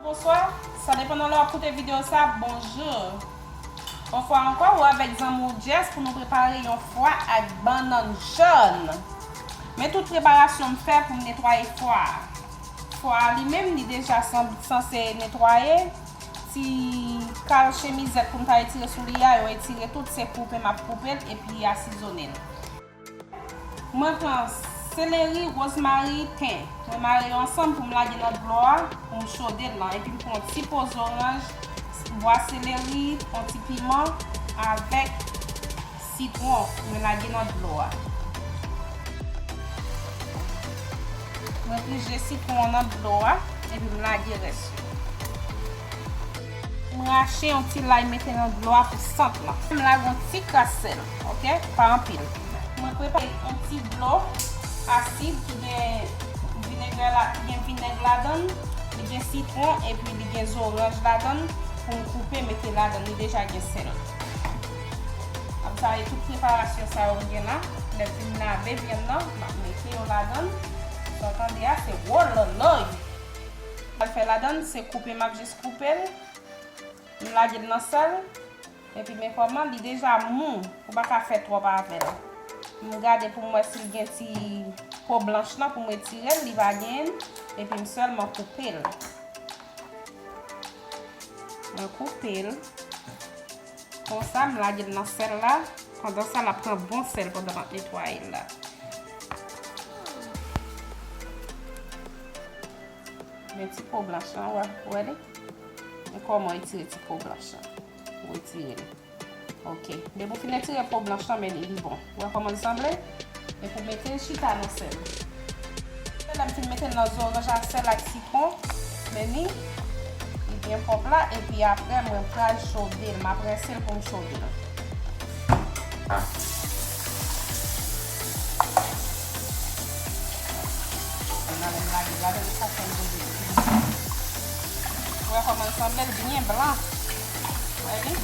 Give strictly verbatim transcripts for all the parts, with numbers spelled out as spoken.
Bonswa, sa depandan lè w ap koute videyo sa, bonjou. Yon fwa ankò, ou avèk zanmi w Jess pou nou prepare yon fwa ak bannann jòn. Men tout preparasyon m fè pou m netwaye fwa a. Fwa a li menm, li deja san-, sanse netwaye. Ti kal chemizèt pou m ta etire sou li a, yo etire tout, se koupe m ap koupe l epi asizonnen l. Mwen pran seleri, wozmari, ten. Mwen mare yo ansanm pou m lage nan dlo a, pou m chode l lan. Epi m pran yon ti po zoranj, bwa seleri, yon ti piman, avèk sitwon. Mwen lage nan dlo a. Mwen pije sitwon an nan dlo a, epi m lage rès yo. M rache yon ti lay mete nan dlo a pou sant lan. M lage yon ti kras sèl, oke? Pa anpil. Mwen prepare yon ti dlo asid ki gen vinèg la, ki gen vinèg ladan l, li gen sitwon, epi li gen zoranj ladan l pou m koupe mete ladan l. Li deja gen sèl. Ap sa e tout preparasyon sa yo m gen la. Lè m fin lave vyann nan, m ap mete yo ladan l. Sa w tande a, se wololoy. Sa l fè ladan l, se koupe m ap jis koupe l. M lage l nan sèl. Epi men kòman li deja mou, ou pa ka fè twòp avè l. M gade pou m wè si l gen ti po blanch lan pou m retire l, li pa gen. Epi m sèlman koupe l. Mwen koupe l. Konsa, m lage l nan sèl la. Pandan sa, l ap pran bon sèl pandan m ap netwaye l la. Men ti po blanch lan, ou wè, ou wè li? Men kòman w retire ti po blanch lan. Ou retire li. Oke. Depi w fin retire po blanch lan, men li, li bon. Ou wè kòman l sanble? Epi w mete l chita nan sèl. Lè m fin mete l nan zoranj a sèl ak sitwon, men li, li byen pwòp la, epi apre mwen pral chode l, m ap rense l pou m chode l. Mwen lage l ladan, sa fè l chode l. Ou wè kòman l sanble, l byen blan. Wè li?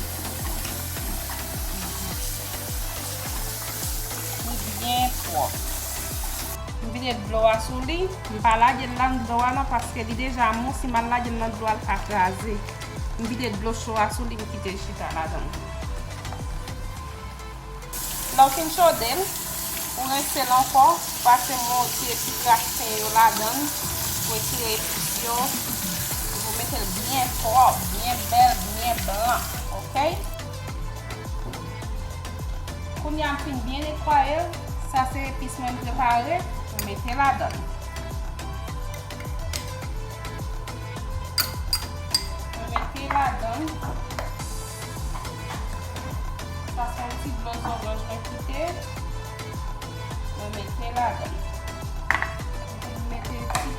Li byen pwòp. M vide dlo a sou li. M pa lage l nan dlo a non, paske li deja mou. Si m al lage l nan dlo a, l ka kraze. M vide dlo cho a sou li, m kite l chita ladan l. Lè w fin chode l, ou rense l ankò, pase mwen retire ti kras pen yo ladan l, retire epis yo, epi w mete l byen pwòp, byen bèl, byen blan, oke? Kounye a m fin byen netwaye l, sa se epis mwen m prepare, m mete ladan l. Mwen mete ladan l. Sa se yon ti dlo zoranj mwen kite. Mwen mete ladan l. Mwen mete ti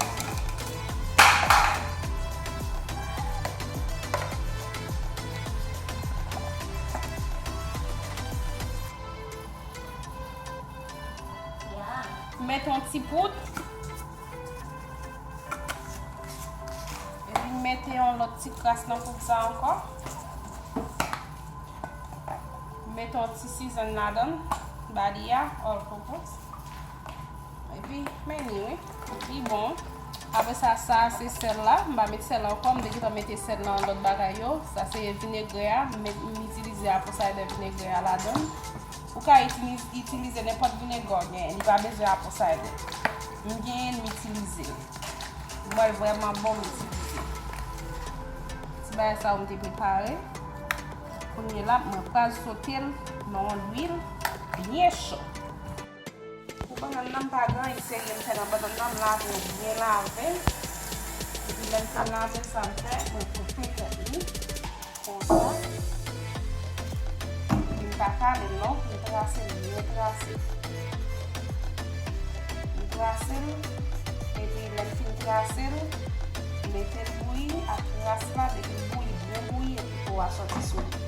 Mete yon ti poud. Epi m mete yon lòt ti kras nan poud sa ankò. M mete yon ti season ladan l, ba li a, all purpose. Epi, men li, wi. Li bon. Apre sa, sa se sèl la. M pa met sèl ankò. M te gentan mete sèl nan lòt bagay yo. Sa se vinegrè a. M met, m itilize apple cider vinegrè a ladan l. Ou ka itilize, itilize nenpòt vinegrè w genyen. Li pa bezwen apple cider. M genyen l, m itilize l. M wè l vrèman bon, m itilize l. Ti bagay sa yo m te prepare. Kounye la, mwen pral sote l nan yon lwil byen cho. Pou bannann nan, m pa gen anyen serye m fè nan bannann nan, m lave l byen lave. Epi lè m fin lave l, sa m fè, mwen koupe tèt li. Konsa. Epi m pa kale l non, m trase l, byen trase. M trase l, epi lè m fin trase l, m mete l bouyi ak kras la, depi l bouyi, byen bouyi, epi po a soti sou li.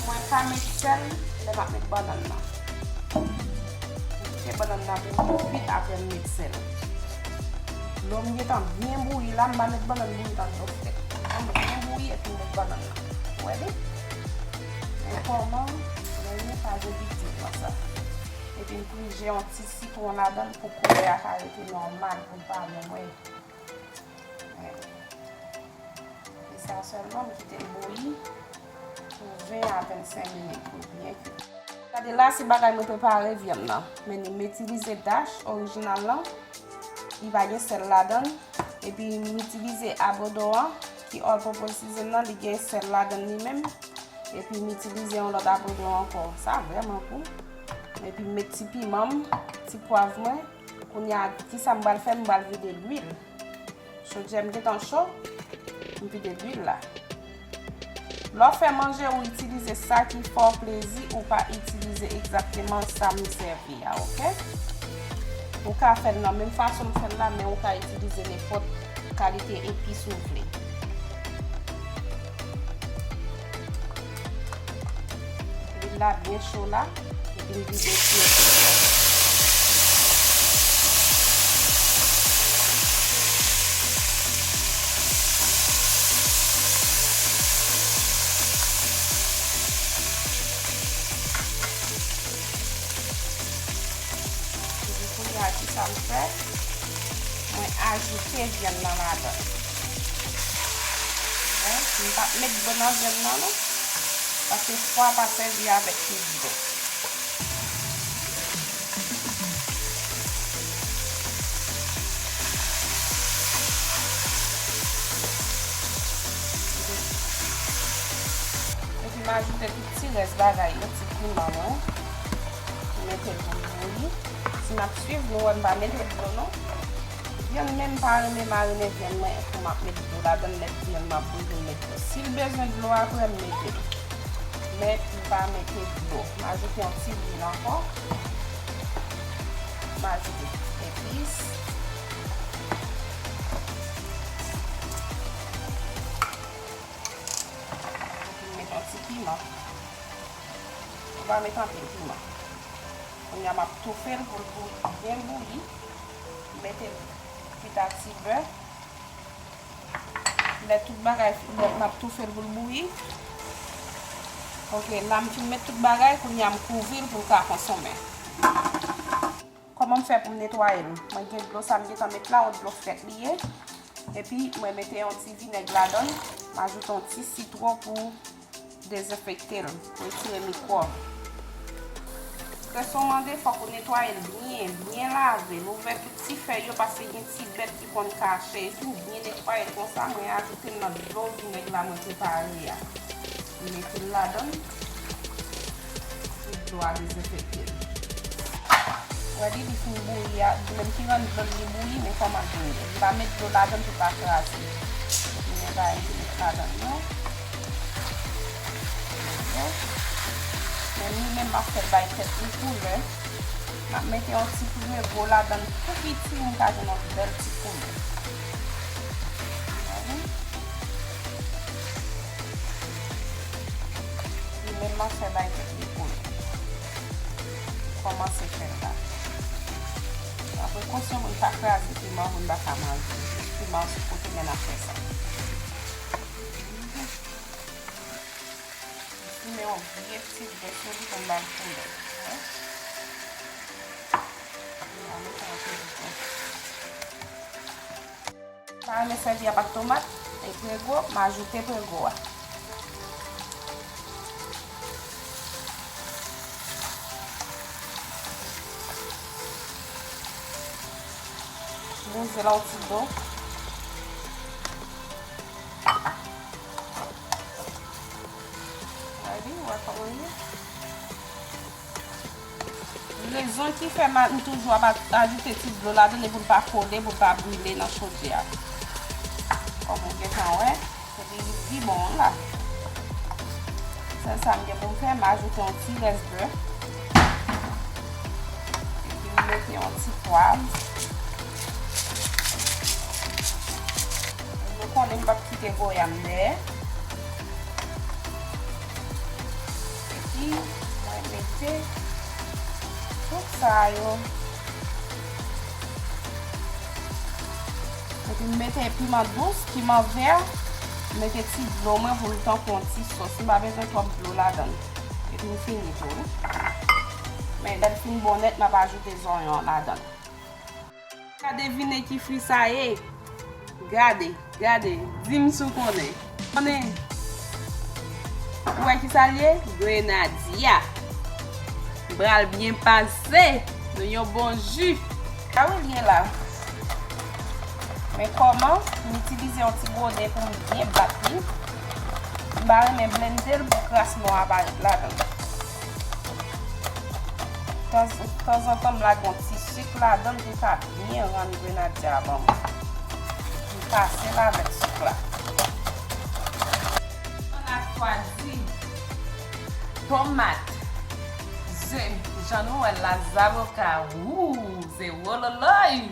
Mwen pa met sèl lè m ap met bannann nan. Mwen kite bannann nan bouyi vit apre m met sèl. Dlo m gentan byen bouyi la, m pa met bannann bouyi nan dlo frèt. Dlo m byen bouyi epi m met bannann nan. Ou wè li? Men kòman, men li pa gen piti konsa. Epi m prije yon ti sitwon ladan l pou koulè a ka rete nòmal, pou l pa mwen. Sèlman m kite l bouyi pou ven a vennsenk minit pou l byen kui. Gade la, se bagay mwen prepare vyann nan. Men m itilize dash orijinal lan. Li pa gen sèl ladan l. Epi m itilize abodon an, ki all purpose season nan, li gen sèl ladan l li menm. Epi m itilize yon lòt abodon ankò. Sa vrèman gou. Epi m met ti piman m, ti pwav mwen. Kounye a, kisa m pral fè? M pral vide lwil. Chodyè m gentan cho, m vide lwil la. Lè w fè manje, ou itilize sa ki fè w plezi, ou pa itilize egzakteman sa m sèvi a, oke? Ou ka fè l nan menm fason m fè l la, men ou ka itilize nenpòt kalite epis ou vle. Lwil la byen cho la, epi m vide ti epis yo. Epi kounye a, kisa m fè? Mwen ajoute vyann nan ladan. Wi, m p ap met dlo nan vyann nan, non. Paske fwa pa sèvi avèk plis dlo. Epi m ajoute tout ti rès bagay yo, ti piman mwen. M mete l pou l bouyi. Si n ap swiv, nou wè m pa mete dlo non. Vyann menm pa renmen marinen vyann mwen pou m ap met dlo ladan l, lè vyann m ap bouyi pou m met dlo. Si l bezwen dlo apre, m mete l. Men m pa mete dlo. M ajoute yon ti lwil ankò. M ajoute epis. Epi m met yon ti piman. Ou pa met anpil piman. Kounye a m ap toufe l pou l bouyi, byen bouyi. M mete l kwit a ti bè. Lè tout bagay, lè m ap toufe l pou l bouyi. Ok, la m fin met tout bagay, kounye a m kouvri l pou l ka konsomen. Kòman m fè pou m netwaye l? Mwen gen dlo sa m gentan met la, yon dlo frèt li ye. Epi mwen mete yon ti vinèg ladan l, m ajoute yon ti sitwon pou dezenfekte l, pou retire mikwòb. Kresson mande fòk ou netwaye l byen, byen lave l, ouvè tout ti fèy yo paske gen ti bèt ki konn kache. Epi ou byen netwaye l konsa, mwen ajoute l nan dlo vinèg la mwen prepare a. M mete l ladan l. Tout dlo a dezenfekte l. Ou wè li, li fin bouyi a, li menm ki rann dlo l li bouyi, men kòman dlo ye. M pa met dlo ladan l pou l pa kraze. Epi netwaye l, li met ladan l non. Men li menm m ap fè l bay tèt li koulè. M ap mete yon ti prego ladan l tou piti pou m ka jwenn yon bèl ti koulè. Li menm m ap fè bay tèt li koulè. Kòmanse fè l la. Pran prekosyon pou n pa kraze piman pou n pa ka manje. Piman sou kote men n ap fè sa. Simen yon vye ti grenn sou li pou m ba l koulè. Wè. M ba l yon ti grenn. Pa renmen sèvi a pat tomat, e prego, m ajoute prego a. Bouze l yon ti dlo. Gade, ou wè kòman l ye. Rezon ki fè m a, m toujou ap a-, ajoute ti dlo ladan l e pou l pa kole, pou l pa brile nan chodyè a. Kòm ou gentan wè, epi li bon la. Sèl sa m gen pou m fè, m ajoute yon ti rès bè. Epi m mete yon ti pwav. Nou konnen m p ap kite goyam dèyè. Epi, mwen mete tout sa yo. Epi m mete piman dous, piman vè, m mete ti dlo mwen pou l tankou yon ti sòs. M pa bezwen twòp dlo ladan l. Epi m fini tou, wi. Men lè l fin bon nèt, m ap ajoute zonyon an ladan l. Gade vine ki fri sa ye. Gade, gade, di m si w konnen. Konnen. Ou wè ki sa l ye? Grenadya. M pral byen pase. Nou yon bon ji. A wi, l ye la. Men kòman? M itilize yon ti gode pou m byen bat li. M pa renmen blende l pou kras mò a pa ret ladan l. Tanzantan, m lage yon ti sik ladan l pou l ka byen rann grenadya a ban mwen. M pase l avèk sik la. Nan fwadi, tomat, ze, jan nou wè l la, zavoka, wou, ze wololoy.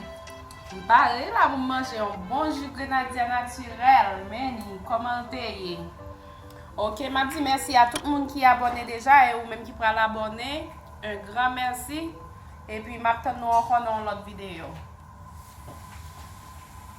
M pare la pou m manje yon bon ji grenadya natirèl. Men kòman l te ye? Ok, m ap di mèsi a tout moun ki abòne deja e ou menm ki pral abòne, un grand merci. Epi m ap tann nou ankò nan yon lòt videyo.